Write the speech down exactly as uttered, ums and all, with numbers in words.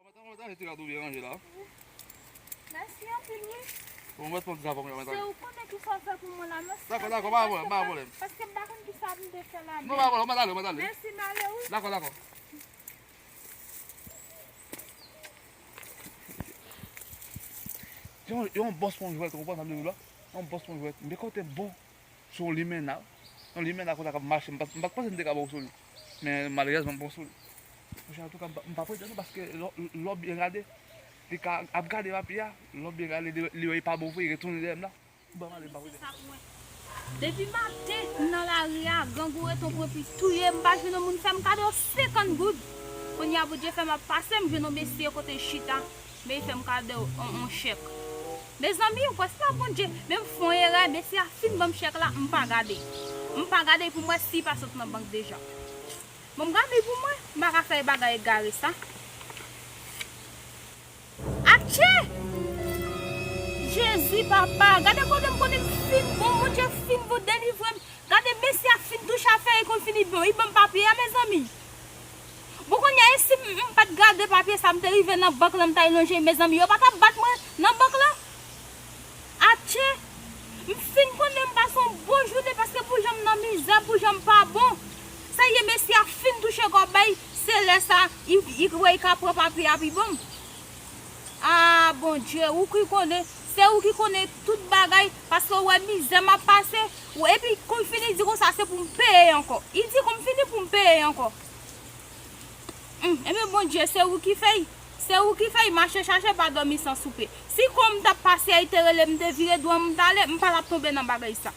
Mwen ta mwen ta jete gad ou byen ranje la. Mèsi anpil wi. Bon, mwen pran ti zavòm yo mwen ta. Se ou konnen ki sa w fè pou mwen la, mèsi. Dakò, dakò, pa pwoblèm, pa pwoblèm. Paske m pa konn ki sa m te fè la. Non, pa pwoblèm, mwen ta ale, mwen ta ale. Mèsi, m ale wi. Dakò, dakò. Yon, yon bòs pon jwèt, ou konprann sa m di w la? Yon bòs pon jwèt. Men kote bon. Sou limena. Yon limena konsa k ap mache. M pa t panse m te ka ba w sou li. Men malerezman m pran sou li. Monchè, antouka, m pa- m pa prete non, paske lè w- lè w byen gade, li ka ap gade papye a, lè w byen gade, li li wè li pa bon vre, li retounen dèyè m la. Ban m ale, m pa prete. Depi maten, m nan lari a, grangou reton pran pi touye m, m pa jwenn yon moun fè m kado senkant goud. Kounye a, Bondye fè m ap pase, m jwenn yon mesye kote l chita, men li fè m kado yon, yon chèk. Mezanmi, ou kwè se pa Bondye, men m fè yon erè, mesye a fin ban m chèk la, m pa gade. M pa gade pou m wè si li pa sot nan bank deja. Bon, m gade pou mwen, m pa ka fè bagay egare sa. Atchè! Jezi, papa, gade kote m konnen m fin bon, Bondye fin bon, delivre m. Gade, mesye a fin touche afè, li konn fini bon, li ban m papye a, mezanmi. Bon, kounye a, e si m m pa t gade papye sa, m te rive nan bank lan, m t al lonje, mezanmi, yo pa t ap bat mwen nan bank lan? Atchè! M fin konnen m pase yon bon jounen paske pou jan m nan mizè, pou jan m pa bon. Sa ye, mesye a fin touche kòb bay, se lè sa, li li wè li ka pran papye a pi bon. Ah, Bondye, ou ki konnen, se ou ki konnen tout bagay, paske ou wè mizè m ap pase, ou, epi kou m fini di konsa, se pou m peye ankò. Li di kou m fini pou m peye ankò. Hmm, ebyen, Bondye, se ou ki fè l. Se ou ki fè l mache chache pa dòmi san soupe. Si kou m t ap pase a, li te rele m, m te vire dwèt m, m t ale, m pa t ap tonbe nan bagay sa.